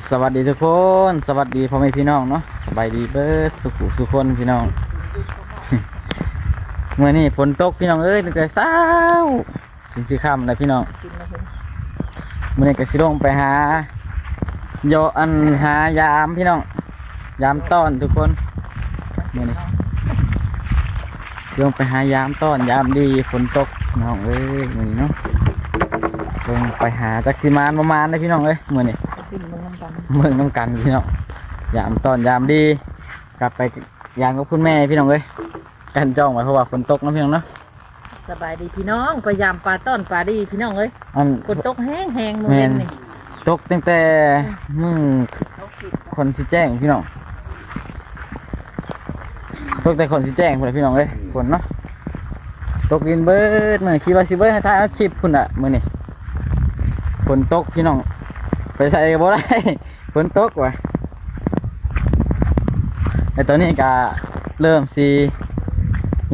ສະຫວັດດີທຸກຄົນ ສະຫວັດດີພໍ່ແມ່ພີ່ນ້ອງເນາະ ສະບາຍດີເບິດສູ່ຜູ້ສູ່ຄົນພີ່ນ້ອງ. ມື້ນີ້ຝົນຕົກພີ່ນ້ອງເອີຍ ຕັ້ງແຕ່ເຊົ້າຈົນຊິຄ່ຳແລ້ວພີ່ນ້ອງ. ມື້ນີ້ກໍຊິລົງໄປຫາ ເຍາະ ອັນ ຫາຢາມພີ່ນ້ອງ ຢາມຕ້ອນທຸກຄົນ. ມື້ນີ້ຊິລົງໄປຫາຢາມຕ້ອນຢາມດີ ຝົນຕົກພີ່ນ້ອງເອີຍ ມື້ນີ້ເນາະ. ລົງໄປຫາ ຈັກຊິມານບໍ່ມານເດ້ພີ່ນ້ອງເອີຍ ມື້ນີ້ ເບິ່ງນຳກັນພີ່ນ້ອງ. ຢາມຕ້ອນຢາມດີ ກັບໄປຢາມກັບຄຸນແມ່ພີ່ນ້ອງເອີຍ ກັນຈ້ອງໄວ້ ເພາະວ່າຝົນຕົກເນາະພີ່ນ້ອງເນາະ. ສະບາຍດີພີ່ນ້ອງ ໄປຢາມປາຕ້ອນປາດີພີ່ນ້ອງເອີຍ. ອັນ ຝົນຕົກແຮງໆ ມື້ເວັນນີ້ ແມ່ນ ຕົກຕັ້ງແຕ່ ອືມ ມື້ກ່ອນຊິແຈ້ງພີ່ນ້ອງ ຕົກແຕ່ກ່ອນຊິແຈ້ງພຸ້ນແຫຼະພີ່ນ້ອງເອີຍ. ອືມ ຝົນເນາະ ຕົກດິນເບິດມື້ ຄິດວ່າຊິບໍ່ໄດ້ຖ່າຍເອົາຄລິບພຸ້ນລະມື້ນີ້. ຝົນຕົກພີ່ນ້ອງ ໄປໃສກໍບໍ່ໄດ້ ຝົນຕົກວ່າ. ແຕ່ຕອນນີ້ກະເລີ່ມຊິ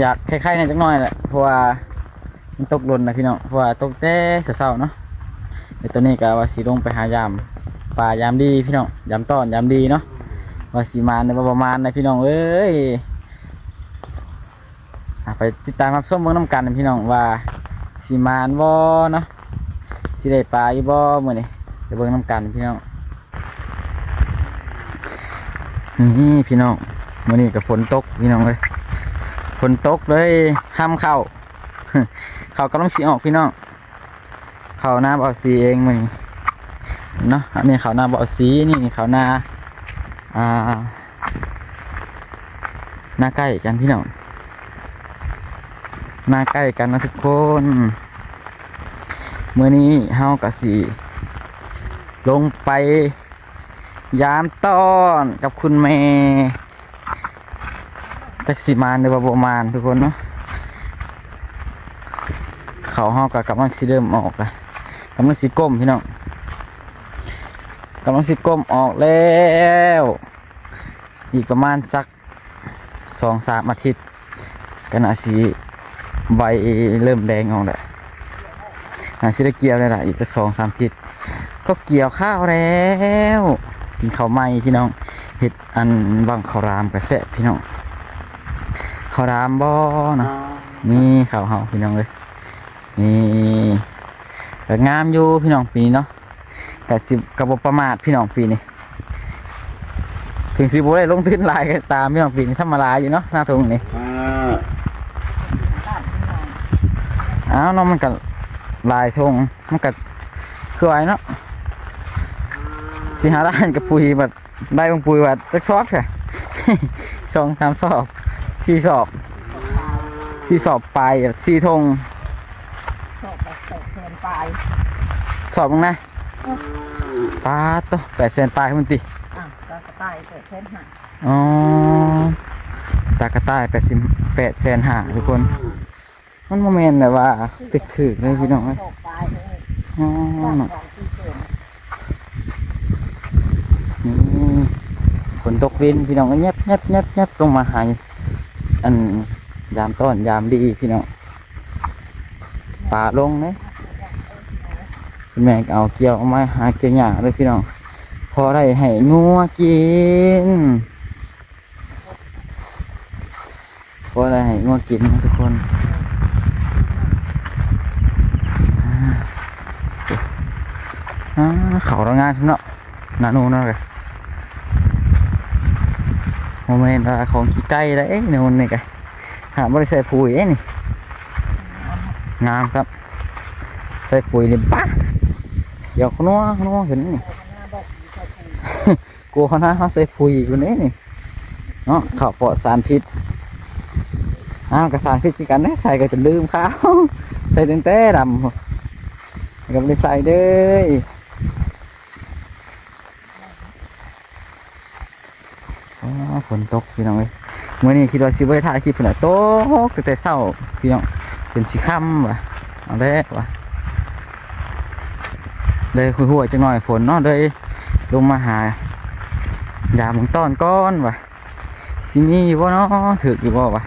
ຢາກໄຄໆແດ່ຈັກໜ້ອຍແຫຼະ ເພາະວ່າມັນຕົກດົນນະພີ່ນ້ອງ ເພາະວ່າຕົກແຕ່ເຊົ້າໆເນາະ. ແຕ່ຕອນນີ້ກະວ່າຊິລົງໄປຫາຢາມປາຢາມດີພີ່ນ້ອງ ຢາມຕ້ອນຢາມດີເນາະ ວ່າຊິມານຫຼືວ່າບໍ່ມານນະພີ່ນ້ອງເອີຍ. ອ່ະ ໄປຕິດຕາມຮັບຊົມເບິ່ງນຳກັນພີ່ນ້ອງ ວ່າຊິມານບໍ່ເນາະ ຊິໄດ້ປາຢູ່ບໍ່ມື້ນີ້ ໄປເບິ່ງນຳກັນພີ່ນ້ອງ. ນີ້ພີ່ນ້ອງ ມື້ນີ້ກໍຝົນຕົກພີ່ນ້ອງເອີຍ ຝົນຕົກເລີຍ ຮຳເຂົ້າ ເຂົ້າກຳລັງຊິອອກພີ່ນ້ອງ. ເຂົ້ານາບ່າວສີເອງມື້ນີ້ເນາະ ອັນນີ້ເຂົ້ານາບ່າວສີ ນີ້ເຂົ້ານາ ອ່າ ນາໃກ້ກັນພີ່ນ້ອງ ນາໃກ້ກັນນະທຸກຄົນ. ມື້ນີ້ເຮົາກໍຊິລົງໄປຢາມຕ້ອນກັບຄຸນແມ່ ຈັກຊິມານຫຼືວ່າບໍ່ມານທຸກຄົນເນາະ. ເຂົ້າເຮົາກໍກຳລັງຊິເລີ່ມອອກລະ ກຳລັງຊິກົ້ມພີ່ນ້ອງ ກຳລັງຊິກົ້ມອອກແລ້ວ ອີກປະມານສັກສອງສາມອາທິດ ກໍໜ້າຊິໃບເລີ່ມແດງອອກແລ້ວ ໜ້າຊິໄດ້ກ່ຽວແລ້ວລະ ອີກຈັກສອງສາມທິດ ກໍກ່ຽວຂ້າວແລ້ວ. ກິນເຂົ້າໃໝ່ພີ່ນ້ອງ ເຮັດອັນບັ້ງເຂົ້າຫຼາມກໍແຊບພີ່ນ້ອງ ເຂົ້າຫຼາມບໍ່ເນາະ. ນີ້ເຂົ້າເຮົາພີ່ນ້ອງເອີຍ ນີ້ກໍງາມຢູ່ພີ່ນ້ອງປີນີ້ເນາະ ກໍຊິ ກໍບໍ່ປະໝາດພີ່ນ້ອງປີນີ້ ເຖິງຊິບໍ່ໄດ້ລົງທຶນຫຼາຍກໍຕາມພີ່ນ້ອງ ປີນີ້ທຳມະດາຢູ່ເນາະ ນາທົ່ງນີ້. ອ້າວເນາະ ມັນກໍຫຼາຍທົ່ງ ມັນກໍຄືວ່າເນາະ ຊິຫາລ້ານກັບປຸ໋ຍບັດ ໄດ້ຂອງປຸ໋ຍວ່າຈັກສອບແທ້ ສອງສາມສອບ ສີ່ສອບ ສີ່ສອບປາຍ ສີ່ທົ່ງ ສອບແປດແສນປາຍ ສອບໜຶ່ງນະ. ເອີ ປາດໂທ້ ແປດແສນປາຍພຸ້ນຕິ. ອ້າວ ຕາກະຕ່າຍແປດແສນຫ້າ. ອໍ ຕາກະຕ່າຍແປດສິບ ແປດແສນຫ້າທຸກຄົນ. ມັນບໍ່ແມ່ນແບບວ່າຖືກໆເລີຍພີ່ນ້ອງເອີຍ. ອໍ ເນາະ ນີ້ ຝົນຕົກລິນພີ່ນ້ອງເອີຍ ແຍບໆໆ ລົງມາຫາ ອັນ ຢາມຕ້ອນຢາມດີພີ່ນ້ອງ ປາລົງເດ້. ແມ່ກໍເອົາກ່ຽວ ເອົາມາຫາກ່ຽວຫຍ້າເດີພີ່ນ້ອງ ພໍໄດ້ໃຫ້ງົວກິນ. ບໍ່ໄດ້ໃຫ້ງົວກິນເນາະທຸກຄົນ. ອ່າ ອ່າ ເຂົ້າລາວງາມເນາະ ນາໂນເນາະ. ບໍ່ແມ່ນວ່າຂອງຂີ້ໄກ່ເດ້ ໂນນນີ້ກະ ຫາກບໍ່ໄດ້ໃສ່ປຸ໋ຍເດ້ນີ້. ງາມຄັບ ໃສ່ປຸ໋ຍນີ້ ປາ ຂຽວຂະນົວຂະນົວຂຶ້ນນີ້. ກວ່າເຮົານະ ເຮົາໃສ່ປຸ໋ຍຢູ່ນີ້ນີ້ເນາະ ເຂົ້າປອດສານພິດ. ອ້າວ ກໍສານພິດຄືກັນເດ້ ໃສ່ກໍຈົນລືມຄາວ ໃສ່ຕັ້ງແຕ່ດຳ ກໍບໍ່ໄດ້ໃສ່ເດ້. ອໍ ຝົນຕົກພີ່ນ້ອງເອີຍ ມື້ນີ້ຄິດວ່າຊິບໍ່ໄດ້ຖ່າຍຄລິບພຸ້ນແຫຼະ ຕົກຕັ້ງແຕ່ເຊົ້າພີ່ນ້ອງ ຈົນຊິຄ່ຳວ່າ ເອົາແລ້ວວ່າ ເລີຍຫົວໆຈັກໜ້ອຍຝົນເນາະ ເລີຍລົງມາຫາຢາມເບິ່ງຕ້ອນກ່ອນວ່າ ຊິມີຢູ່ບໍ່ເນາະ ຖືກຢູ່ບໍ່ວ່າ.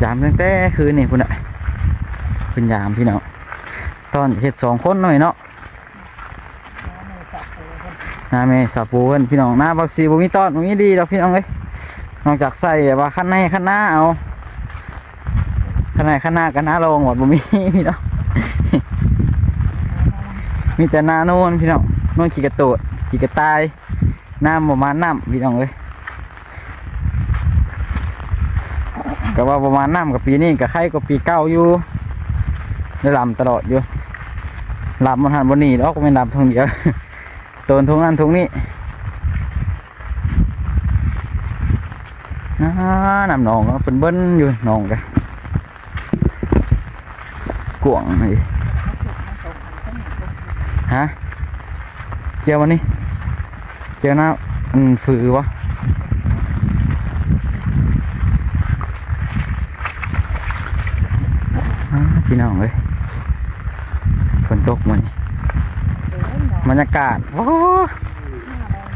ຢາມຕັ້ງແຕ່ຄືນນີ້ພຸ້ນນະ ເພິ່ນຢາມພີ່ນ້ອງ ຕ້ອນເຮັດສອງຄົນເນາະ ເນາະ. ນາແມ່ສາວປູເພິ່ນ ພີ່ນ້ອງ. ນາບ່າວສີບໍ່ມີຕອນ ບໍ່ມີດີດອກ ພີ່ນ້ອງເອີຍ, ນອກຈາກໃສ່ແບບວ່າຄັນໄຮ່ຄັນນາເອົາ. ຄັນໄຮ່ຄັນນາກັບນາລອງ ບໍ່ມີ ພີ່ນ້ອງ, ມີແຕ່ນາໂນນ ພີ່ນ້ອງ, ໂນນຂີ້ກະໂຕດ ຂີ້ກະຕ່າຍ. ນ້ຳບໍ່ມານນ້ຳ ພີ່ນ້ອງເອີຍ, ກໍວ່າບໍ່ມານນ້ຳ ກໍປີນີ້ກໍໄຄກວ່າປີເກົ່າຢູ່, ໄດ້ລຳຕະຫຼອດຢູ່. ລຳມັນຫັ້ນບໍ່ໜີດອກ, ແມ່ນລຳທົ່ງດຽວ ໂຕນທົ່ງນັ້ນທົ່ງນີ້. ອ່າ ນ້ຳໜອງເພິ່ນເບິ່ນຢູ່ ໜອງກະ ກວ້າງນີ້. ຮະ? ກ່ຽວບໍ່ນີ້? ກ່ຽວນຳ ອັນ ຝືບໍ່? ອ້າ ພີ່ນ້ອງເອີຍ ຝົນຕົກມື້ນີ້ ບັນຍາກາດ ໂອ້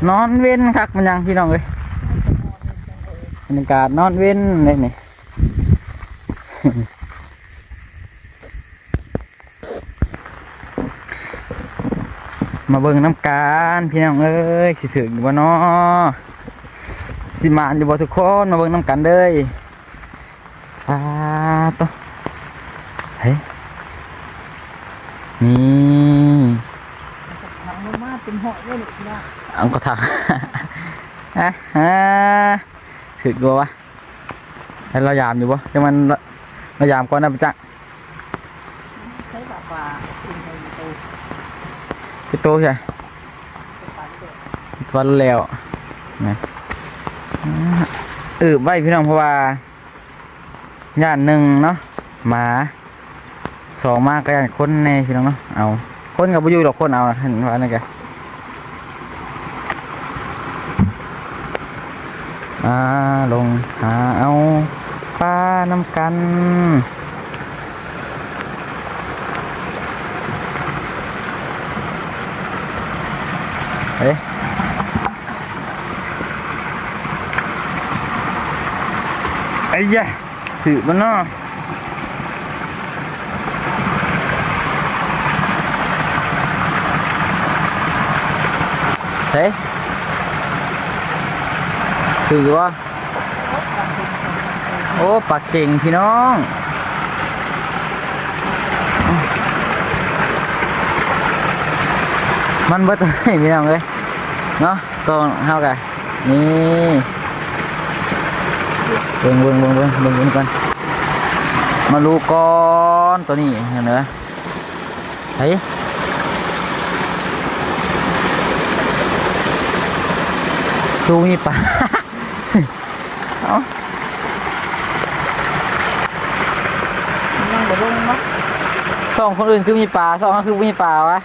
ນອນເວັນຄັກມັນຫຍັງ ພີ່ນ້ອງເອີຍ, ບັນຍາກາດນອນເວັນເດ້ນີ້. ມາເບິ່ງນຳກັນ ພີ່ນ້ອງເອີຍ ຊິຖືກຢູ່ບໍ່ນໍ ຊິໝານຢູ່ບໍ່ທຸກຄົນ? ມາເບິ່ງນຳກັນເດີ້. ປາໂຕ ເຮີ້ຍ ນີ້ ທາງລົງມາເປັນຮ້ອຍເລີຍນີ້ ພີ່ນ້ອງ. ເອົາ ກໍຖາມ ຮະ ຮະ ຖືກຢູ່ບໍ່ວະ? ໃຫ້ລາວຢາມຢູ່ບໍ່? ຈັ່ງມັນ ລາວຢາມກ່ອນນະ ໄປຈັກ ໃຊ້ປາ ປາ ປາ ໄປໂຕໃສ່ ປາ ປາ ແລ້ວນະ. ອືບໄວ້ພີ່ນ້ອງ ເພາະວ່າ ຢ້ານໜຶ່ງເນາະ ໝາ, ສອງມາກໍຢ້ານຄົນແດ່ພີ່ນ້ອງເນາະ. ເອົາ ຄົນກໍບໍ່ຢູ່ດອກ ຄົນເອົາ ເຫັນວ່ານັ້ນກະ ອ່າ ລົງຫາເອົາປານຳກັນ. ເອີ ໄອ້ຍະ ຖືກບໍ່ນໍ? ເອີ ຖືກບໍ່? ໂອ້ ປາເຂັງພີ່ນ້ອງ ມັນເບິດ ພີ່ນ້ອງເອີຍ ເນາະ ກໍເຮົາກະ ນີ້ ເບິ່ງ ເບິ່ງ ເບິ່ງ ເບິ່ງ ເບິ່ງ ເບິ່ງກ່ອນ ມາລຸກ່ອນ ໂຕນີ້ ເຫັນເດີ ໃສ ຄືມີປາ ເອົ້າ ມັນຍັງບໍ່ລົງເນາະ ຊ່ອງຄົນອື່ນຄືມີປາ ຊ່ອງເຮົາຄືບໍ່ມີປາວະ?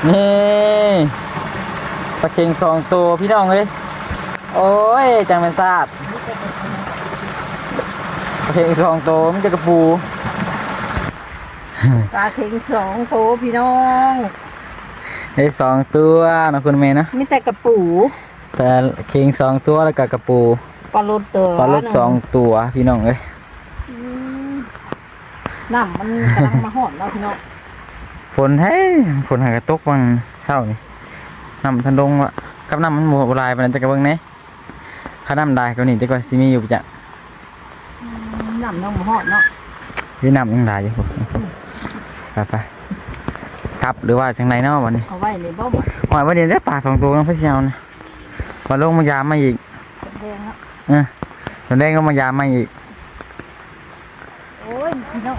ນີ້ ປາເຂັງສອງໂຕພີ່ນ້ອງເອີຍ ໂອ້ຍ ຈັ່ງແມ່ນຊາດ ປາເຂັງສອງໂຕ ມີແຕ່ກະປູ ປາເຂັງສອງໂຕພີ່ນ້ອງ ເອີ ສອງຕົວເນາະ ຄຸນແມ່ເນາະ ມີແຕ່ກະປູ ປາເຂັງສອງຕົວ ແລ້ວກະກະປູ ປາລົດຕົວ ປາລົດສອງຕົວ ພີ່ນ້ອງເອີຍ ອືມ. ນ້ຳມັນກຳລັງມາຮອດເນາະພີ່ນ້ອງ ຝົນແທ້ ຝົນຫາກະຕົກຫວ່າງເຊົ້ານີ້ ນ້ຳທັນລົງວະ ກັບນ້ຳມັນບໍ່ ບໍ່ຫຼາຍປານໃດ ແຕ່ກະເບິ່ງແດ່ ຄັນນ້ຳຫຼາຍກວ່ານີ້ ຈັກວ່າຊິມີຢູ່ປະຈັກ ອືມ ນ້ຳຍັງບໍ່ຮອດເນາະ ມີນ້ຳຍັງຫຼາຍຢູ່ ໄປໆ ກັບ ຫຼືວ່າຈັ່ງໃດເນາະບັດນີ້ ເອົາໄວ້ນີ້ບໍ່ ໂອ້ຍ ໄວ້ນີ້ແຫຼະ ປາສອງໂຕ ເນາະ ໃຜຊິເອົານະ ວ່າລົງມາຢາມໃໝ່ອີກ ແດງເນາະ ເອີ ແດງລົງມາຢາມໃໝ່ອີກ. ໂອ້ຍ ພີ່ນ້ອງ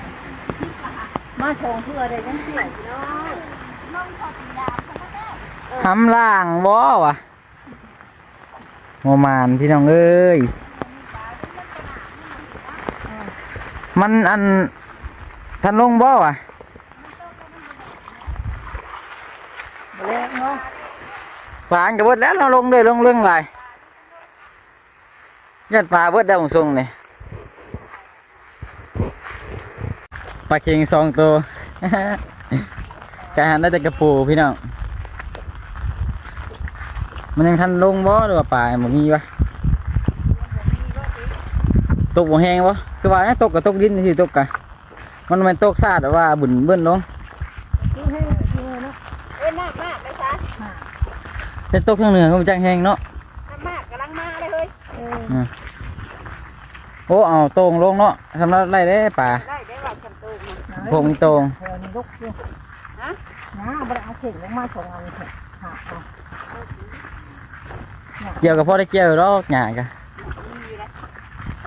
ມາສອງເທື່ອໄດ້ຈັ່ງຊີ້ ພີ່ນ້ອງ ຫຳລ່າງບໍ່ວະ ບໍ່ໝານ ພີ່ນ້ອງເອີຍ ມັນ ອັນ ທັນລົງບໍ່ວະ ບໍ່ແລງເນາະ ປານກໍເບິດແລ້ວເນາະ ລົງເດີ ລົງເລິງຫຼາຍ. ຢ້ານປາເບິດແລ້ວ ເບິ່ງຊົງນີ້ ປາເຂັງສອງໂຕ ກະຫັນໄດ້ແຕ່ກະປູພີ່ນ້ອງ ມັນຍັງທັນລົງບໍ່ ຫຼືວ່າປາບໍ່ມີວະ ຕົກບໍ່ແຮງບໍ່ ຄືວ່າຕົກກະຕົກດິນຊື່ ຕົກກະ ມັນແມ່ນຕົກສາດແບບວ່າບຶ້ນໆລົງ ເອີ ນ້ຳມາກໄປຊະ ເຮັດຕົກທາງເໜືອ ຮູ້ຈັກແຮງເນາະ ມາກຳລັງມາເລີຍເຮີ້ຍ. ເອີ ອືມ ໂອ້ ເອົາໂຕ່ງລົງເນາະ ສຳລັບໄດ້ເດ້ປາ ໄດ້ໄດ້ວ່າຊັ້ນໂຕ່ງ ພວກມີໂຕ່ງ ແຖວນີ້ດົກຢູ່ ຮະ ນາ ບໍ່ໄດ້ເອົາເຂ່ງລົງມາສອງອັນ ຫາເອົາ ກ່ຽວກໍພໍໄດ້ກ່ຽວດອກ ຫຍ້າກໍ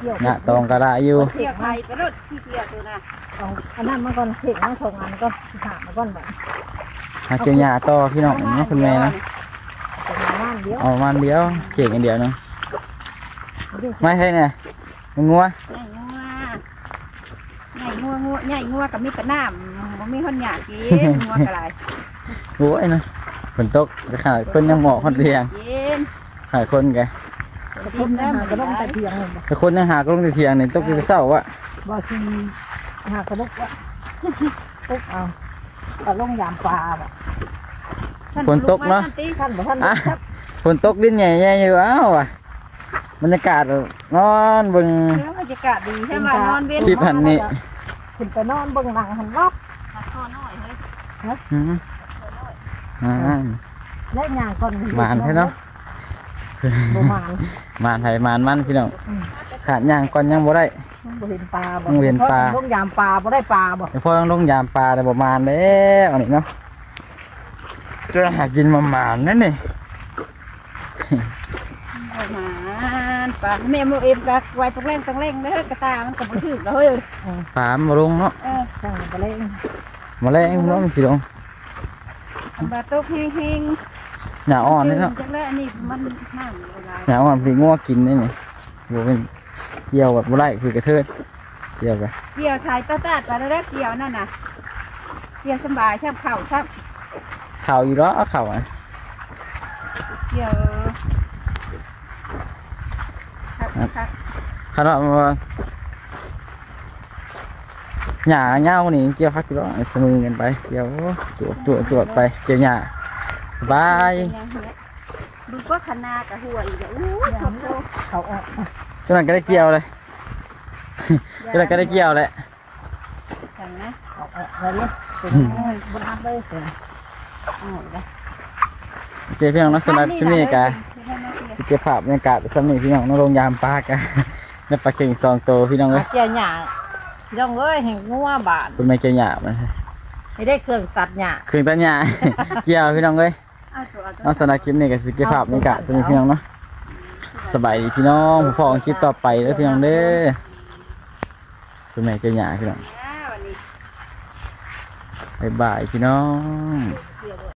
ກ່ຽວ ຫຍ້າຕອງກໍຫຼາຍຢູ່ ກ່ຽວໄປໂລດ ຂີ້ເກີຍໂຕນະ ເອົາອັນນັ້ນມາກ່ອນ ເຂ່ງມາສອງອັນກ່ອນ ຊິຫາມາກ່ອນບັດ ຫາກ່ຽວຫຍ້າຕໍ່ພີ່ນ້ອງເນາະ ຄຸນແມ່ເນາະ ເອົາປະມານດຽວ ເອົາປະມານດຽວ ເຂ່ງອັນດຽວໜຶ່ງ ມາໃສ່ແດ່ ງົວ ໃຫຍ່ງົວ ໃຫຍ່ງົວ ງົວ ໃຫຍ່ງົວກໍມີແຕ່ນ້ຳ ບໍ່ມີຮອດຫຍ້າກິນ ງົວກໍຫຼາຍ ໂອ້ຍເນາະ ຝົນຕົກ ຂະໜາດຄົນຍັງບໍ່ອອກຮອດເທື່ອ ເຢັນ ຫຼາຍຄົນກະ ກິນໄດ້ໝົດ ແຕ່ຄົນຍັງຫາກໍລົງແຕ່ທ່ຽງນີ້ ຕົກແຕ່ເຊົ້າວະ ບໍ່ຊິຫາກະລຸກວະ ຕົກເອົາ ກໍລົງຍາມປາວະ ຝົນຕົກເນາະ ຄັນບໍ່ທັນ ອ່ະ ຝົນຕົກ ດິນໃຫຍ່ໆຢູ່ ອ້າວວະ ບັນຍາກາດນອນເບິ່ງ ເອີ ບັນຍາກາດດີແທ້ວ່າ ນອນເວັນ ຄລິບຫັ້ນນີ້ ຂຶ້ນໄປນອນເບິ່ງຫຼັງຫັ້ນເນາະ ຕັດຄໍນ້ອຍເຮີ້ຍ ຮະ ອືມ ອ່າ ແລະຍ່າງກ່ອນ ໝານແທ້ເນາະ ບໍ່ໝານ ໝານໃຜໝານມັນພີ່ນ້ອງ ອືມ ຂະໜາດຍ່າງກ່ອນຍັງບໍ່ໄດ້ ຍັງບໍ່ເຫັນປາບໍ່ ຍັງບໍ່ເຫັນປາ ລົງຍາມປາບໍ່ໄດ້ປາບໍ່ ແຕ່ພໍລົງຍາມປາແລ້ວບໍ່ໝານແລ້ວອັນນີ້ເນາະ ຈະຫາກິນມາໝານນັ້ນນີ້ ປາແມ່ໂມເອັມກໍໄວຕອງແລງຕອງແລງເດີ ກະຕາມັນກໍບໍ່ຖືກດອກເຮີ້ຍ ປາມັນບໍ່ລົງເນາະ ເອີ ຕາງຕອງແລງ ມາແລງເນາະ ມັນຊິລົງ ອັນວ່າຕົກແຮງໆ ຫຍ້າອ່ອນເດ້ເນາະ ຈັກແລ້ວ ອັນນີ້ມັນນ້ຳບໍ່ຫຼາຍ ຫຍ້າອ່ອນ ທີ່ງົວກິນນີ້ ບໍ່ແມ່ນ ກ່ຽວແບບບໍ່ໄດ້ ຄືກະເທີດ ກ່ຽວກະ ກ່ຽວໄຖຕາດໆ ໄປແລ້ວ ກ່ຽວນັ້ນນະ ກ່ຽວສຳບາຍ ຊ້ຳເຂົ້າຊ້ຳ ເຂົ້າຢູ່ດອກ ເຂົ້າອະ ກ່ຽວ ຄັກໆ ຄັນວ່າ ຫຍ້າຍາວນີ້ກ່ຽວຄັກຢູ່ດອກ ສະມືກັນໄປ ກ່ຽວ ໂອ້ ຈວດໆໆໄປ ກ່ຽວຫຍ້າ ສະບາຍ ເບິ່ງກວ່າຄັນນາກະຫົວອີກແລ້ວ ອູ້ຍ ເຂົ້າອອກ ຈັ່ງນັ້ນກໍໄດ້ກ່ຽວເລີຍ ຈັ່ງນັ້ນກໍໄດ້ກ່ຽວແຫຼະ ຈັ່ງນະ ເອົາອອກເລີຍ ບໍ່ຮັບເລີຍ ເອົາອອກເລີຍ ໂອເຄ ພີ່ນ້ອງເນາະ ສຳລັບຄລິບນີ້ກະ ຊິເກັບພາບບັນຍາກາດສ່ຳນີ້ ພີ່ນ້ອງເນາະ ລົງຍາມປາກະ ໄດ້ປາເຂັງສອງໂຕ ພີ່ນ້ອງເອີຍ ເກັບຫຍ້າ ພີ່ນ້ອງເອີຍ ໃຫ້ງົວບາດ ຄຸນແມ່ເກັບຫຍ້າ ໃຫ້ໄດ້ເຄື່ອງຕັດຫຍ້າ ເຄື່ອງຕັດຫຍ້າ ກ່ຽວ ພີ່ນ້ອງເອີຍ ເອົາ ສຳລັບຄລິບນີ້ກໍຊິເກັບພາບບັນຍາກາດສ່ຳນີ້ ພີ່ນ້ອງເນາະ ສະບາຍດີພີ່ນ້ອງ ພໍ້ກັນຄລິບຕໍ່ໄປເດີພີ່ນ້ອງເດີ ຄືແມ່ເກັບຫຍ້າພີ່ນ້ອງ ບາຍບາຍພີ່ນ້ອງ.